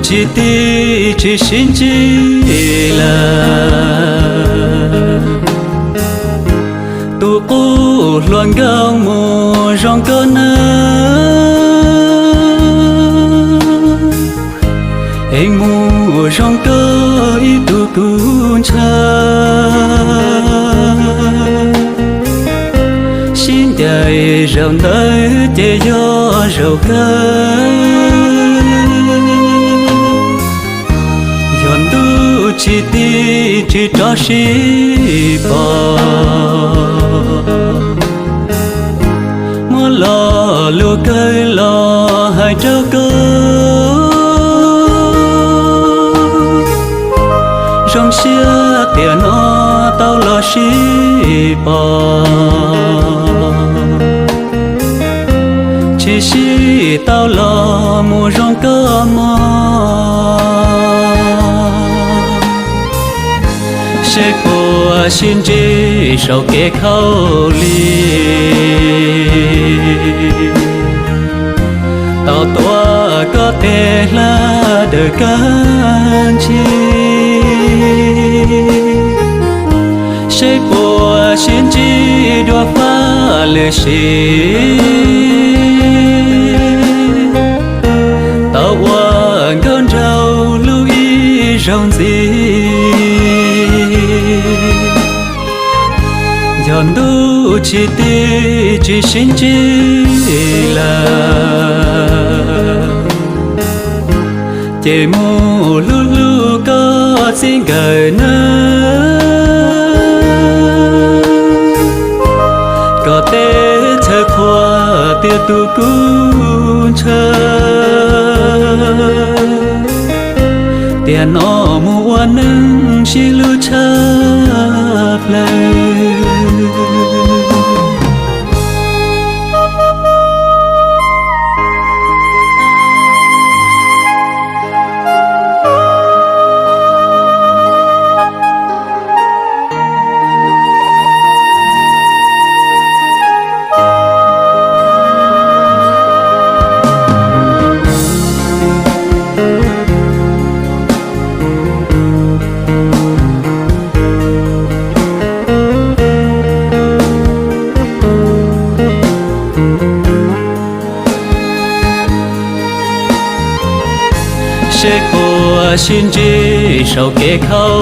Tsis tij tsis sib ntsib lawm, tus qub hluas nkauj mus zoo koj nawb, es mus zoo koj ib tug kuv ntshaw. Sib ncaim zaum ntawd ces yog zaum kawg. Yog ntuj tsis tij tsis rov sib pom, muab lo lus kawg los hais rau koj. Zoo siab tiam no tau los sib pom, tsis sib tau los mus zoo koj mog. Seb puas sib ntsib saum kev khaub lig, tau tuav koj tes hla dawm kab ntsig. Seb puas sib ntsib dua faj lwm sim, tau ua nkauj nraug hlub ib zaug ntxiv. Yog ntuj tsis tij tsis sib ntsib lawm, ces mus hlub hlub koj txij nkawm nawb, kom teb chaws qhuas tias tus kuv ntshaw. Tiam no mus ua neej sib hlub tshaj plaws. Seb puas sib ntsib saum kev khaub